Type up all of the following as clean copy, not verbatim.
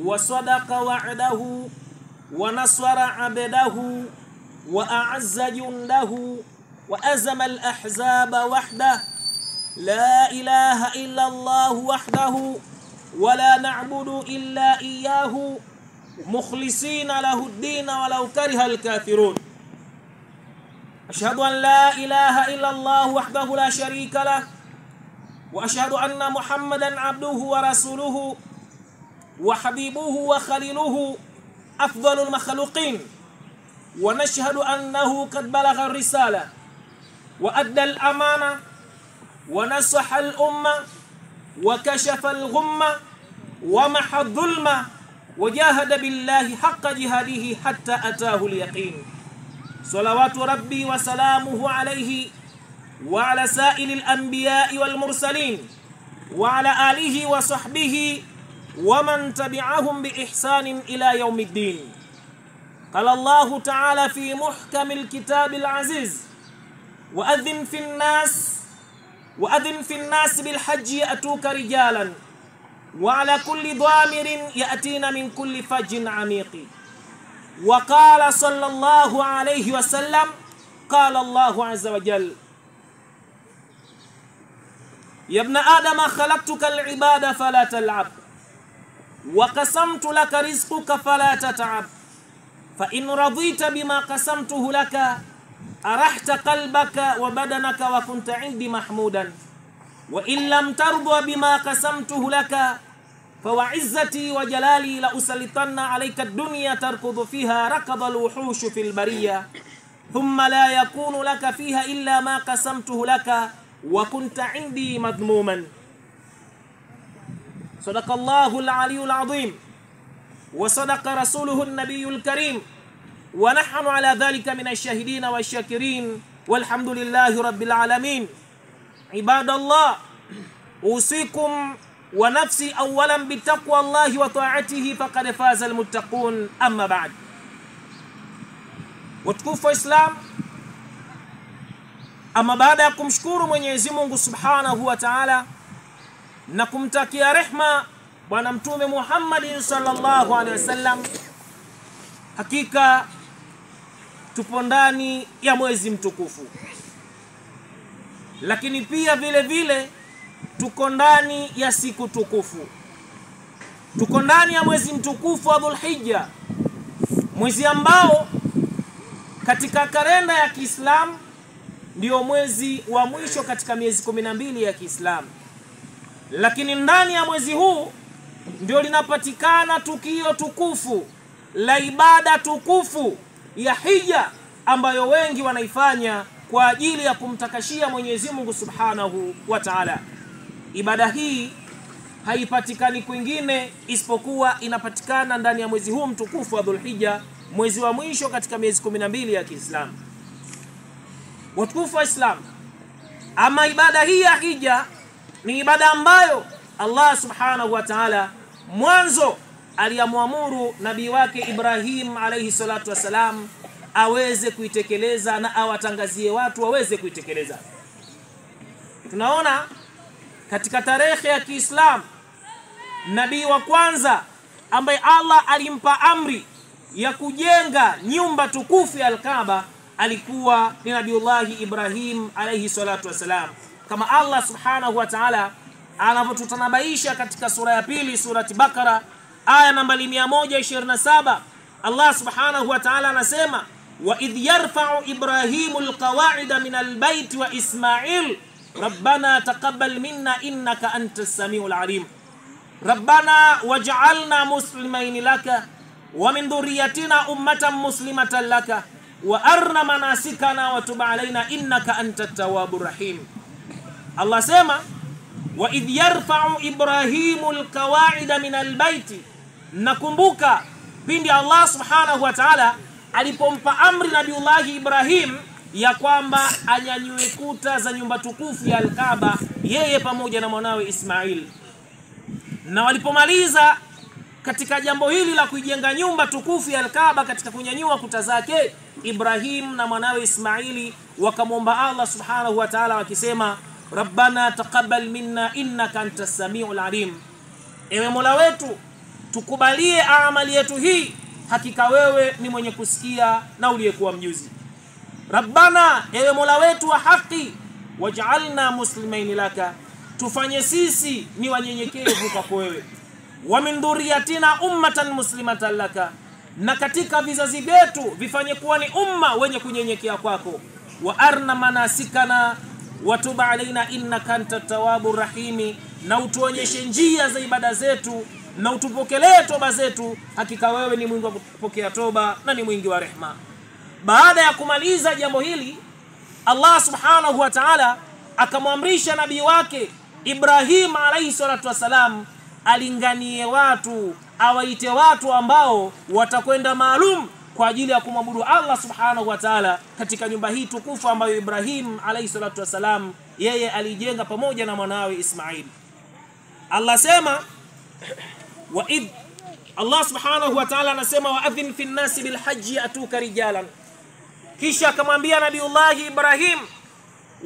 وصدق وعده ونصر عبده وأعز جنده وأزم الأحزاب وحده. لا إله إلا الله وحده ولا نعبد إلا إياه مخلصين له الدين ولو كره الكافرون. أشهد أن لا إله إلا الله وحده لا شريك له، وأشهد أن محمدا عبده ورسوله وحبيبه وخليله أفضل المخلوقين، ونشهد أنه قد بلغ الرسالة وأدى الأمانة ونصح الأمة وكشف الغمة ومحى الظلمة وجاهد بالله حق جهاده حتى أتاه اليقين. صلوات ربي وسلامه عليه وعلى سائر الأنبياء والمرسلين وعلى آله وصحبه ومن تبعهم بإحسان إلى يوم الدين. قال الله تعالى في محكم الكتاب العزيز: وأذن في الناس بالحج يأتوك رجالا وعلى كل ضامر يأتين من كل فج عميق. وقال صلى الله عليه وسلم: قال الله عز وجل: يا ابن آدم خلقتك العبادة فلا تلعب، وقسمت لك رزقك فلا تتعب، فإن رضيت بما قسمته لك أرحت قلبك وبدنك وكنت عندي محمودا، وإن لم ترضى بما قسمته لك فوعزتي وجلالي لأسلطن عليك الدنيا تركض فيها ركض الوحوش في البرية، ثم لا يكون لك فيها إلا ما قسمته لك وكنت عندي مذموما. صدق الله العلي العظيم، وصدق رسوله النبي الكريم، ونحن على ذلك من الشاهدين والشاكرين، والحمد لله رب العالمين. عباد الله، أوصيكم ونفسي أولا بتقوى الله وطاعته فقد فاز المتقون. أما بعد، watukufu wa Islam, ama baada ya kumshukuru Mwenyezi Mungu Subhanahu wa Ta'ala na kumtakia rehma Bwana Mtume Muhammad sallallahu alaihi wasallam, hakika tupo ndani ya mwezi mtukufu, lakini pia vile vile tuko ndani ya siku tukufu. Tuko ndani ya mwezi mtukufu wa Dhulhijja, mwezi ambao katika kalenda ya Kiislamu ndio mwezi wa mwisho katika miezi 12 ya Kiislamu. Lakini ndani ya mwezi huu ndio linapatikana tukio tukufu la ibada tukufu ya hija ambayo wengi wanaifanya kwa ajili ya kumtakashia Mwenyezi Mungu Subhanahu wa Ta'ala. Ibada hii haipatikani kwingine isipokuwa inapatikana ndani ya mwezi huu mtukufu wa Dhulhijja, mwezi wa mwisho katika miezi 12 ya Kiislamu. Watukufu wa Islam, ama ibada hii ya hija ni ibada ambayo Allah Subhanahu wa Ta'ala mwanzo aliamuru nabii wake Ibrahim alayhi salatu wasalam aweze kuitekeleza na awatangazie watu waweze kuitekeleza. Tunaona katika tarehe ya Kiislamu nabii wa kwanza ambaye Allah alimpa amri ya kujenga nyumba tukufu ya Al-Kaaba alikuwa ni Nabiullahi Ibrahim alayhi salatu wasalam, kama Allah Subhanahu wa Ta'ala anavyotutanabaisha katika sura ya pili, surati Bakara aya nambari 127. Allah Subhanahu wa Ta'ala anasema: wa idh yarfa'u Ibrahimu alqawa'ida min albayt wa Ismail rabbana taqabbal minna innaka antas samiul alim rabbana waj'alna muslimaini laka wa min dhurriyyatina ummatan muslimatan laka wa arna manasikana wa tub alaina innaka antat tawwabur rahim. Allah sema: wa idh yarfa'u Ibrahimu alqawa'ida min albayti, nakumbuka pindi Allah Subhanahu wa Ta'ala alipompa amri Nabiullahi Ibrahim ya kwamba anyanyue kuta za nyumba tukufu ya Al-Kaaba yeye pamoja na mwanawe Ismail. Na walipomaliza katika jambo hili la kuijenga nyumba tukufu ya Al-Kaaba katika kunyanyua kuta zake, Ibrahim na mwanawe Ismaili wakamwomba Allah Subhanahu wa Ta'ala wakisema, Rabbana taqabbal minna innaka antas samiul alim, ewe Mola wetu tukubalie amali yetu hii, hakika wewe ni mwenye kusikia na uliyekuwa mjuzi. Rabbana, ewe Mola wetu wa haki, waj'alna muslimaini laka, tufanye sisi ni wanyenyekevu kwako wewe. Wa min dhurriyatina ummatan muslimatan laka, na katika vizazi vyetu vifanye kuwa ni umma wenye kunyenyekea kwako. Wa arna manasikana watub alaina innaka anta tawwabur rahimi, na utuonyeshe njia za ibada zetu na utupokelee toba zetu, hakika wewe ni mwingi wa kupokea toba na ni mwingi wa rehma. Baada ya kumaliza jambo hili, Allah subhanahu wa ta'ala akamwamrisha nabii wake Ibrahim alayhi salatu wasalam alinganie watu, awaite watu ambao watakwenda maalum kwa ajili ya kumwabudu Allah subhanahu wa ta'ala katika nyumba hii tukufu ambayo Ibrahim alayhi salatu wasalam yeye alijenga pamoja na mwanawe Ismail. Allah sema wa idh, Allah subhanahu wa ta'ala anasema wa adhin fi nnasi bil hajji atuka rijalan. Kisha akamwambia Nabiullah Ibrahim,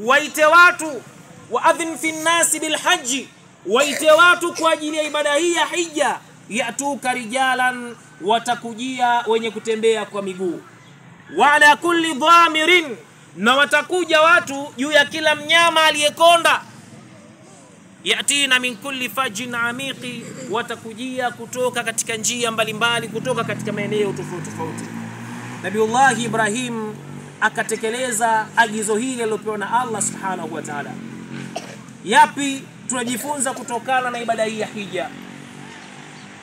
waite watu, wa adhin fi nnasi bil hajji, waite watu kwa ajili ya ibada hii ya hija, yatuka rijalan, watakujia wenye kutembea kwa miguu, wa ala kulli dhamirin, na watakuja watu juu ya kila mnyama aliyekonda, yatina min kulli fajin amiqi, watakujia kutoka katika njia mbalimbali, kutoka katika maeneo tofauti tofauti. Nabiullah Ibrahim akatekeleza agizo hili alilopewa na Allah subhanahu wa ta'ala. Yapi tunajifunza kutokana na ibada hii ya hija?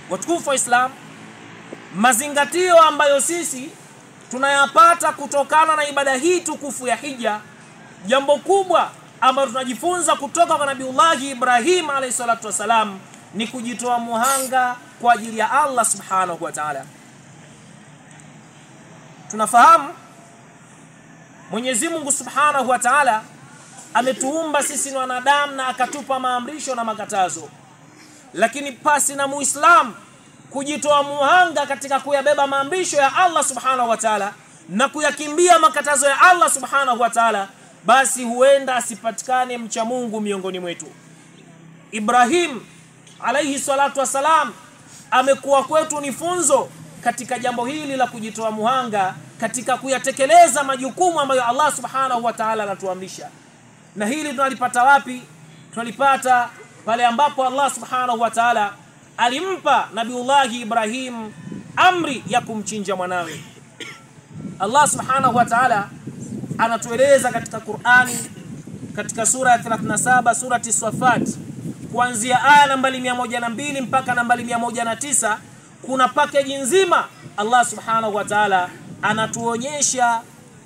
Watukufu wa Islam, mazingatio ambayo sisi tunayapata kutokana na ibada hii tukufu ya hija, jambo kubwa ambalo tunajifunza kutoka kwa Nabiullah Ibrahim alayhi salatu wasalam ni kujitoa muhanga kwa ajili ya Allah subhanahu wa ta'ala. Tunafahamu Mwenyezi Mungu subhanahu wa ta'ala ametuumba sisi ni wanadamu na akatupa maamrisho na makatazo, lakini pasi na Muislam kujitoa muhanga katika kuyabeba maamrisho ya Allah subhanahu wa ta'ala na kuyakimbia makatazo ya Allah subhanahu wa ta'ala, basi huenda asipatikane mcha Mungu miongoni mwetu. Ibrahim alayhi salatu wasalam amekuwa kwetu ni funzo katika jambo hili la kujitoa muhanga katika kuyatekeleza majukumu ambayo Allah subhanahu wa ta'ala anatuamrisha. Na hili tunalipata wapi? Tunalipata pale ambapo Allah subhanahu wa ta'ala alimpa Nabiullahi Ibrahim amri ya kumchinja mwanawe. Allah subhanahu wa ta'ala anatueleza katika Qur'ani, katika sura ya 37, surati Safat, kuanzia aya nambari 102 mpaka nambari 109, kuna package nzima Allah subhanahu wa ta'ala anatuonyesha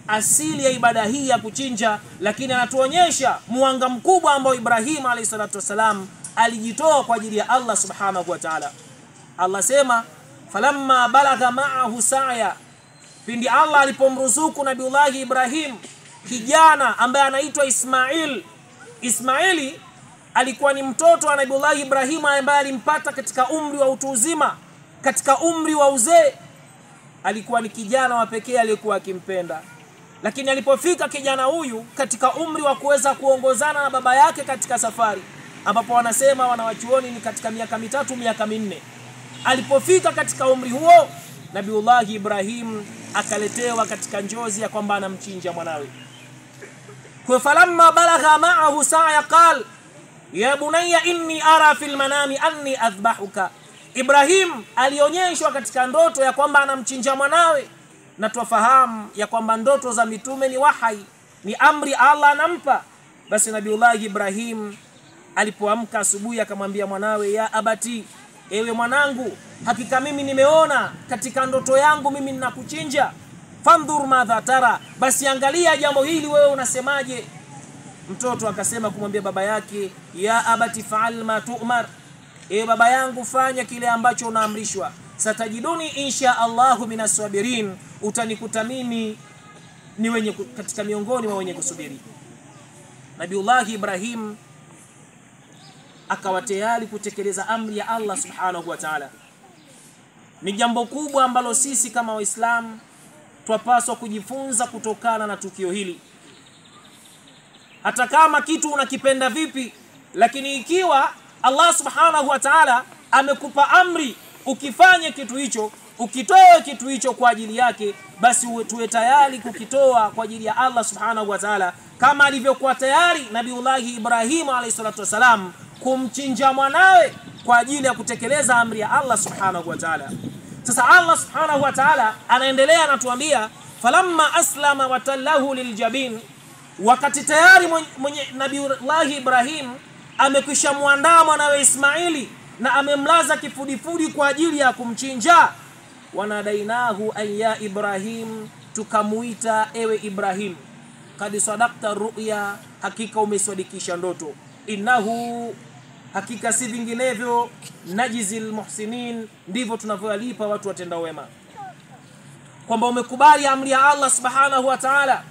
asili ya ibada hii ya kuchinja, lakini anatuonyesha mwanga mkubwa ambao Ibrahim alayhi salatu wasalam alijitoa kwa ajili ya Allah subhanahu wa ta'ala. Allah sema falamma balagha ma'ahu sa'ya, pindi Allah alipomruzuku Nabiullahi Ibrahim kijana ambaye anaitwa Ismail. Ismaili alikuwa ni mtoto wa Nabiullahi Ibrahim ambaye alimpata katika umri wa utu uzima, katika umri wa uzee. Alikuwa ni kijana wa pekee aliyekuwa akimpenda. Lakini alipofika kijana huyu katika umri wa kuweza kuongozana na baba yake katika safari, ambapo wanasema wanawachuoni ni katika miaka 3 miaka 4, alipofika katika umri huo Nabiullahi Ibrahim akaletewa katika njozi ya kwamba anamchinja mwanawe. Kwa falamma balagha ma'ahu sa'a qal ya bunayya inni ara fil manami anni adhbahuka. Ibrahim alionyeshwa katika ndoto ya kwamba anamchinja mwanawe, na tufahamu ya kwamba ndoto za mitume ni wahai, ni amri Allah anampa. Basi Nabiullahi Ibrahim alipoamka asubuhi akamwambia mwanawe, ya abati, ewe mwanangu, hakika mimi nimeona katika ndoto yangu mimi ninakuchinja. Fandhur madha tara, basi angalia jambo hili wewe unasemaje. Mtoto akasema kumwambia baba yake, ya abati fa'al ma tu'mar, ewe baba yangu fanya kile ambacho unaamrishwa. Satajiduni insha Allahu minaswabirin, utanikuta mimi ni wenye katika miongoni mwa wenye kusubiri. Nabiullahi Ibrahim akawa tayari kutekeleza amri ya Allah subhanahu wa ta'ala. Ni jambo kubwa ambalo sisi kama Waislamu twapaswa kujifunza kutokana na tukio hili. Hata kama kitu unakipenda vipi, lakini ikiwa Allah subhanahu wa ta'ala amekupa amri Ukifanye kitu hicho, ukitoe kitu hicho kwa ajili yake, basi tuwe tayari kukitoa kwa ajili ya Allah subhanahu wa ta'ala, kama alivyokuwa tayari Nabiullahi Ibrahim alayhi salatu wasalam kumchinja mwanawe kwa ajili ya kutekeleza amri ya Allah subhanahu wa ta'ala. Sasa Allah subhanahu wa ta'ala anaendelea anatuambia, falamma aslama watallahu liljabin, wakati tayari mwenye Nabiullahi Ibrahim amekwisha muandaa mwanawe Ismaili na amemlaza kifudifudi kwa ajili ya kumchinja, wanadainahu an ya Ibrahim, tukamuita ewe Ibrahim, kad sadaqta ru'ya, hakika umesadikisha ndoto, innahu, hakika si vinginevyo, najizil muhsinin, ndivyo tunavyowalipa watu watenda wema. Kwamba umekubali amri ya Allah subhanahu wa ta'ala,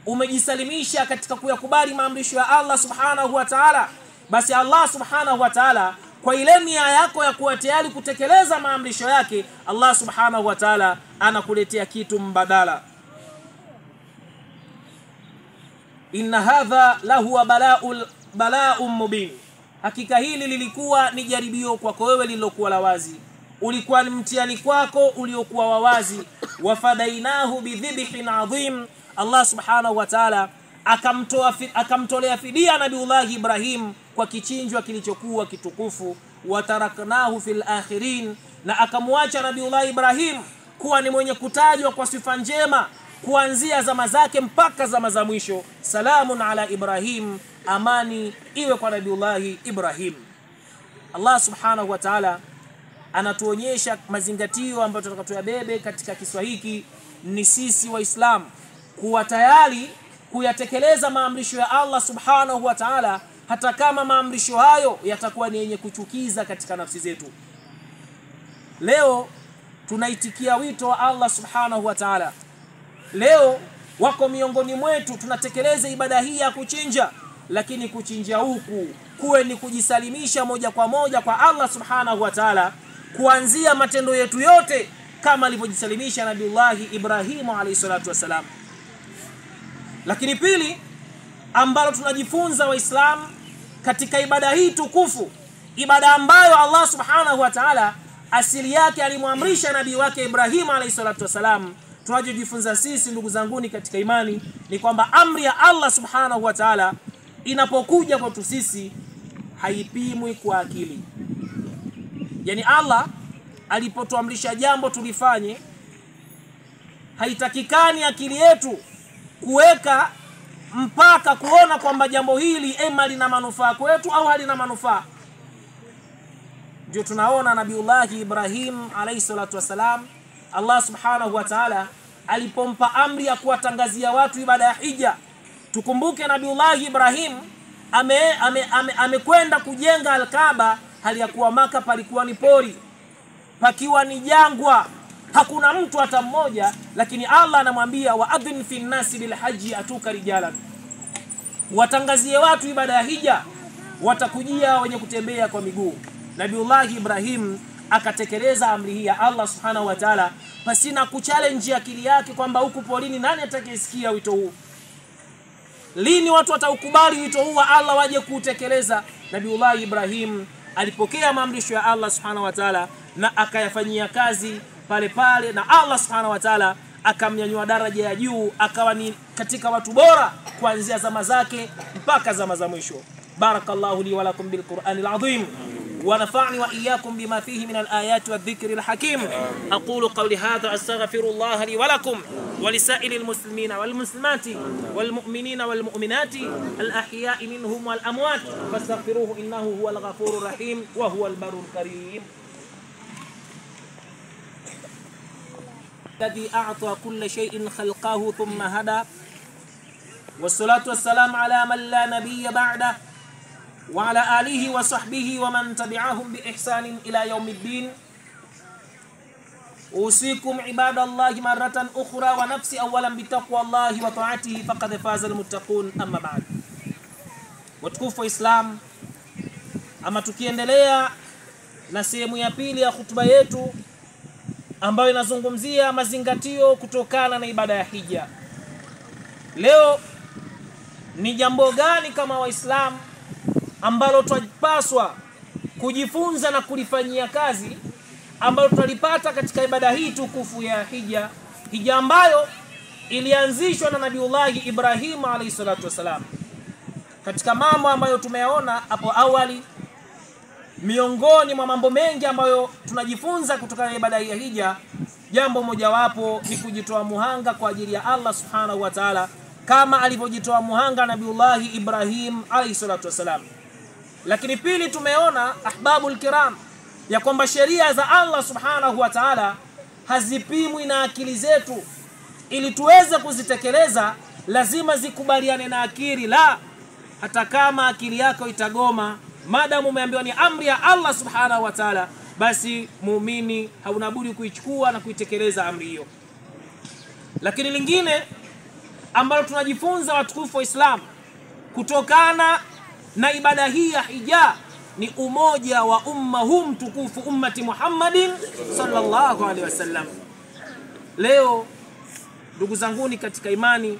umejisalimisha katika kuyakubali maamrisho ya Allah subhanahu wa ta'ala, basi Allah subhanahu wa ta'ala kwa ile nia yako ya kuwa tayari kutekeleza maamrisho yake, Allah subhanahu wa ta'ala anakuletea kitu mbadala. Inna hadha lahuwa bala'un mubin, hakika hili lilikuwa ni jaribio kwako wewe lililokuwa la wazi, ulikuwa ni mtihani kwako uliokuwa wa wazi. Wafadainahu bidhibhin adhim, Allah subhanahu wa ta'ala akamtolea fidia Nabiullahi Ibrahim kwa kichinjwa kilichokuwa kitukufu. Wataraknahu fil akhirin, na akamwacha Nabiullahi Ibrahim kuwa ni mwenye kutajwa kwa sifa njema kuanzia zama zake mpaka zama za mwisho. Salamun ala Ibrahim, amani iwe kwa Nabiullahi Ibrahim. Allah subhanahu wa ta'ala anatuonyesha mazingatio ambayo tunataka tuyabebe katika kiswa hiki, ni sisi Waislamu kuwa tayari kuyatekeleza maamrisho ya Allah subhanahu wa ta'ala, hata kama maamrisho hayo yatakuwa ni yenye kuchukiza katika nafsi zetu. Leo tunaitikia wito wa Allah subhanahu wa ta'ala. Leo wako miongoni mwetu tunatekeleza ibada hii ya kuchinja, lakini kuchinja huku kuwe ni kujisalimisha moja kwa moja kwa Allah subhanahu wa ta'ala, kuanzia matendo yetu yote kama alivyojisalimisha Nabiullahi Ibrahimu alayhi salatu wasalam. Lakini pili ambalo tunajifunza Waislamu katika ibada hii tukufu, ibada ambayo Allah subhanahu wa ta'ala asili yake alimwamrisha nabii wake Ibrahim alayhi salatu wasalam, tunachojifunza sisi ndugu zanguni katika imani ni kwamba amri ya Allah subhanahu wa ta'ala inapokuja kwetu sisi haipimwi kwa akili. Yani Allah alipotuamrisha jambo tulifanye, haitakikani akili yetu kuweka mpaka kuona kwamba jambo hili ema lina manufaa kwetu au halina manufaa. Ndio tunaona Nabiullahi Ibrahim alayhi salatu wasalam, Allah subhanahu wa ta'ala alipompa amri ya kuwatangazia watu ibada ya hija. Tukumbuke Nabiullahi Ibrahim amekwenda kujenga Al-Kaaba, hali ya kuwa Maka palikuwa ni pori, pakiwa ni jangwa, hakuna mtu hata mmoja, lakini Allah anamwambia waadhin fi nnasi bilhaji atuka rijalan, watangazie watu ibada ya hija, watakujia wenye kutembea kwa miguu. Nabiullahi Ibrahim akatekeleza amri hii ya Allah subhanahu wa ta'ala pasina kuchallenge akili yake kwamba huku porini nani atakayesikia wito huu, lini watu wataukubali wito huu wa Allah waje kuutekeleza. Nabiullahi Ibrahim alipokea maamrisho ya Allah subhanahu wa ta'ala na akayafanyia kazi pale pale, na Allah subhanahu wa ta'ala akamnyanyua daraja ya juu, akawa ni katika watu bora kuanzia zama zake mpaka zama za mwisho. Barakallahu li wa lakum bil Qur'anil azim ونفعني وإياكم بما فيه من الآيات والذكر الحكيم. أقول قولي هذا أستغفر الله لي ولكم ولسائر المسلمين والمسلمات والمؤمنين والمؤمنات الأحياء منهم والأموات فاستغفروه إنه هو الغفور الرحيم وهو البر الكريم. الذي أعطى كل شيء خلقه ثم هدى، والصلاة والسلام على من لا نبي بعده وعلى آله وصحبه ومن تبعهم بإحسان إلى يوم الدين. أوصيكم عباد الله مرة أخرى ونفسي أولا بتقوى الله وطاعته فقد فاز المتقون. أما بعد، watukufu wa Islam, ama tukiendelea na sehemu ya pili ya hutuba yetu ambayo inazungumzia mazingatio kutokana na ibada ya hija. Leo ni jambo gani kama Waislamu ambalo twapaswa kujifunza na kulifanyia kazi, ambalo tunalipata katika ibada hii tukufu ya hija, hija ambayo ilianzishwa na Nabiullahi Ibrahim alayhi salatu wasalam. Katika mambo ambayo tumeyaona hapo awali, miongoni mwa mambo mengi ambayo tunajifunza kutoka ibada hii ya hija, jambo mojawapo ni kujitoa muhanga kwa ajili ya Allah subhanahu wa ta'ala, kama alivyojitoa muhanga Nabiullahi Ibrahim alayhi salatu wasalam. Lakini pili, tumeona ahbabul kiram ya kwamba sheria za Allah subhanahu wa ta'ala hazipimwi na akili zetu. Ili tuweze kuzitekeleza lazima zikubaliane na akili. La, hata kama akili yako itagoma, madamu umeambiwa ni amri ya Allah subhanahu wa ta'ala, basi muumini hauna budi kuichukua na kuitekeleza amri hiyo. Lakini lingine ambalo tunajifunza watukufu wa Islam kutokana na ibada hii ya hija ni umoja wa umma huu mtukufu, ummati Muhammadin sallallahu alaihi wasallam. Leo ndugu zanguni katika imani,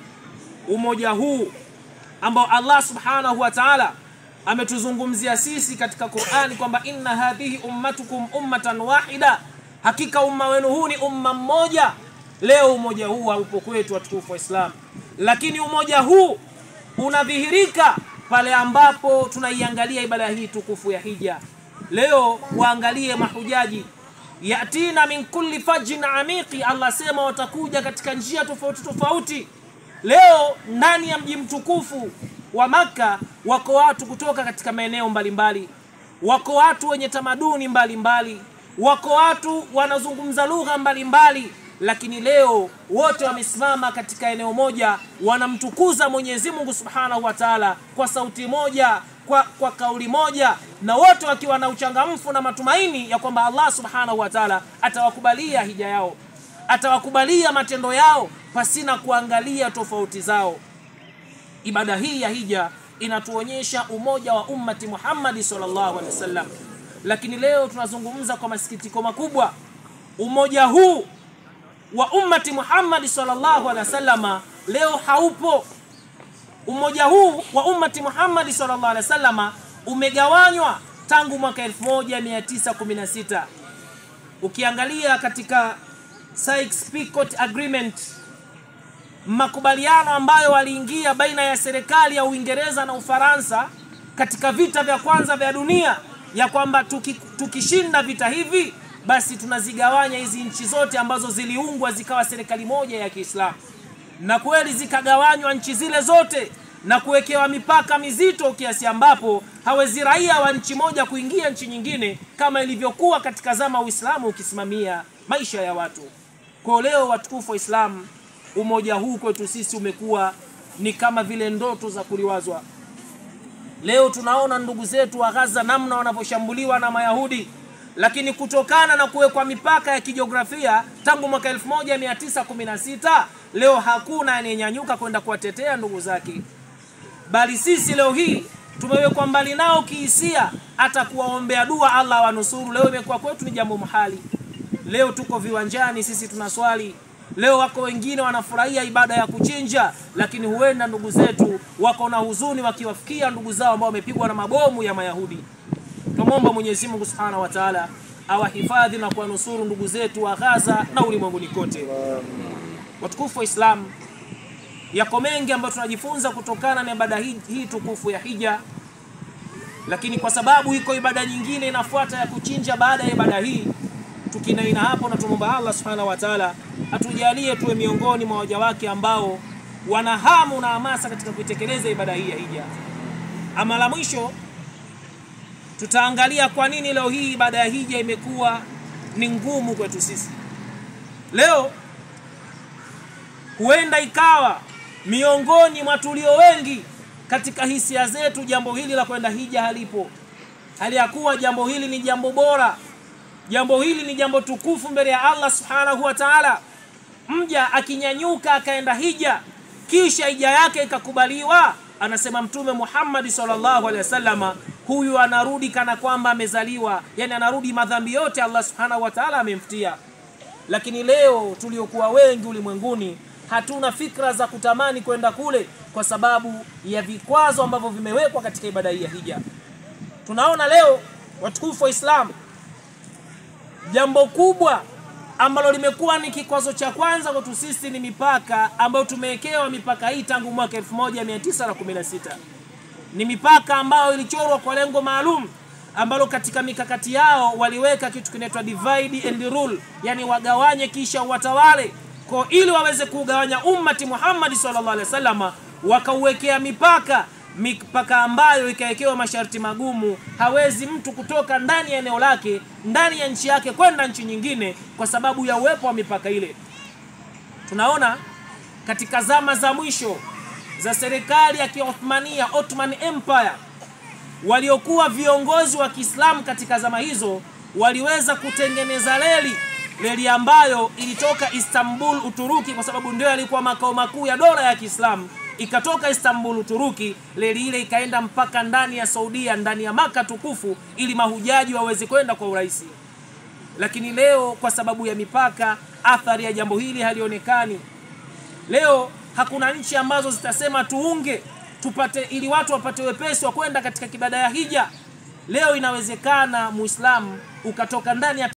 umoja huu ambao Allah subhanahu wa ta'ala ametuzungumzia sisi katika Qur'ani kwamba inna hadhihi ummatukum ummatan wahida, hakika umma wenu huu ni umma mmoja. Leo umoja huu haupo kwetu watukufu wa Islam, lakini umoja huu unadhihirika pale ambapo tunaiangalia ibada hii tukufu ya hija. Leo waangalie mahujaji, yatina min kulli fajin amiqi, Allah sema watakuja katika njia tofauti tofauti. Leo ndani ya mji mtukufu wa Maka wako watu kutoka katika maeneo mbalimbali, wako watu wenye tamaduni mbalimbali, wako watu wanazungumza lugha mbalimbali, lakini leo wote wamesimama katika eneo moja, wanamtukuza Mwenyezi Mungu Subhanahu wa Ta'ala kwa sauti moja, kwa kauli moja, na wote wakiwa na uchangamfu na matumaini ya kwamba Allah Subhanahu wa Ta'ala atawakubalia hija yao, atawakubalia matendo yao pasina kuangalia tofauti zao. Ibada hii ya hija inatuonyesha umoja wa ummati Muhammad sallallahu alaihi wasallam. Lakini leo tunazungumza kwa masikitiko makubwa, umoja huu wa ummati Muhammad sallallahu alaihi wasallam leo haupo. Umoja huu wa ummati Muhammad sallallahu alaihi wasallam umegawanywa tangu mwaka 1916. Ukiangalia katika Sykes-Picot Agreement, makubaliano ambayo waliingia baina ya serikali ya Uingereza na Ufaransa katika vita vya kwanza vya dunia, ya kwamba tukishinda vita hivi basi tunazigawanya hizi nchi zote ambazo ziliungwa zikawa serikali moja ya Kiislamu. Na kweli zikagawanywa nchi zile zote na kuwekewa mipaka mizito kiasi ambapo hawezi raia wa nchi moja kuingia nchi nyingine, kama ilivyokuwa katika zama Uislamu ukisimamia maisha ya watu. Kwa leo watukufu wa Islam, umoja huu kwetu sisi umekuwa ni kama vile ndoto za kuliwazwa. Leo tunaona ndugu zetu wa Gaza namna wanavyoshambuliwa na Mayahudi, lakini kutokana na kuwekwa mipaka ya kijiografia tangu mwaka 1916, leo hakuna anayenyanyuka kwenda kuwatetea ndugu zake. Bali sisi leo hii tumewekwa mbali nao kihisia, hata kuwaombea dua Allah wanusuru leo imekuwa kwetu ni jambo muhali. Leo tuko viwanjani sisi tunaswali, leo wako wengine wanafurahia ibada ya kuchinja, lakini huenda ndugu zetu wako na huzuni wakiwafikia ndugu zao ambao wamepigwa na mabomu ya Mayahudi. Tumuomba Mwenyezi Mungu Subhanahu wa Ta'ala awahifadhi na kuwanusuru ndugu zetu wa Gaza na ulimwenguni kote. Watukufu wa Islam, yako mengi ambayo tunajifunza kutokana na ibada hii tukufu ya hija, lakini kwa sababu iko ibada nyingine inafuata ya kuchinja baada ya ibada hii, tukinaina hapo na tumuomba Allah Subhanahu wa Ta'ala atujalie tuwe miongoni mwa waja wake ambao wana hamu na hamasa katika kuitekeleza ibada hii ya hija. Ama la mwisho, tutaangalia kwa nini leo hii ibada ya hija imekuwa ni ngumu kwetu sisi. Leo huenda ikawa miongoni mwa tulio wengi katika hisia zetu jambo hili la kwenda hija halipo. Hali ya kuwa jambo hili ni jambo bora, jambo hili ni jambo tukufu mbele ya Allah Subhanahu wa Ta'ala. Mja akinyanyuka akaenda hija kisha hija yake ikakubaliwa, anasema Mtume Muhammad sallallahu alaihi wasallam, huyu anarudi kana kwamba amezaliwa, yani anarudi madhambi yote Allah Subhanahu wa Ta'ala amemfutia. Lakini leo tuliokuwa wengi ulimwenguni hatuna fikra za kutamani kwenda kule kwa sababu ya vikwazo ambavyo vimewekwa katika ibada hii ya hija. Tunaona leo watukufu wa Islam, Jambo kubwa ambalo limekuwa ni kikwazo cha kwanza kwetu sisi ni mipaka ambayo tumewekewa. Mipaka hii tangu mwaka 1916 ni mipaka ambayo ilichorwa kwa lengo maalum, ambalo katika mikakati yao waliweka kitu kinaitwa divide and rule, yani wagawanye kisha watawale. Kwa ili waweze kugawanya ummati Muhammad sallallahu alaihi wasallam, wakauwekea mipaka, mipaka ambayo ikawekewa masharti magumu. Hawezi mtu kutoka ndani ya eneo lake, ndani ya nchi yake kwenda nchi nyingine kwa sababu ya uwepo wa mipaka ile. Tunaona katika zama za mwisho za serikali ya Kiothmania, Ottoman Empire, waliokuwa viongozi wa Kiislamu katika zama hizo waliweza kutengeneza reli ambayo ilitoka Istanbul Uturuki, kwa sababu ndio yalikuwa makao makuu ya dola ya Kiislamu. Ikatoka Istanbul Uturuki, reli ile ikaenda mpaka ndani ya Saudia, ndani ya Maka tukufu, ili mahujaji waweze kwenda kwa urahisi. Lakini leo kwa sababu ya mipaka, athari ya jambo hili halionekani. Leo hakuna nchi ambazo zitasema tuunge tupate, ili watu wapate wepesi wa kwenda katika ibada ya hija. Leo inawezekana Muislamu ukatoka ndani ya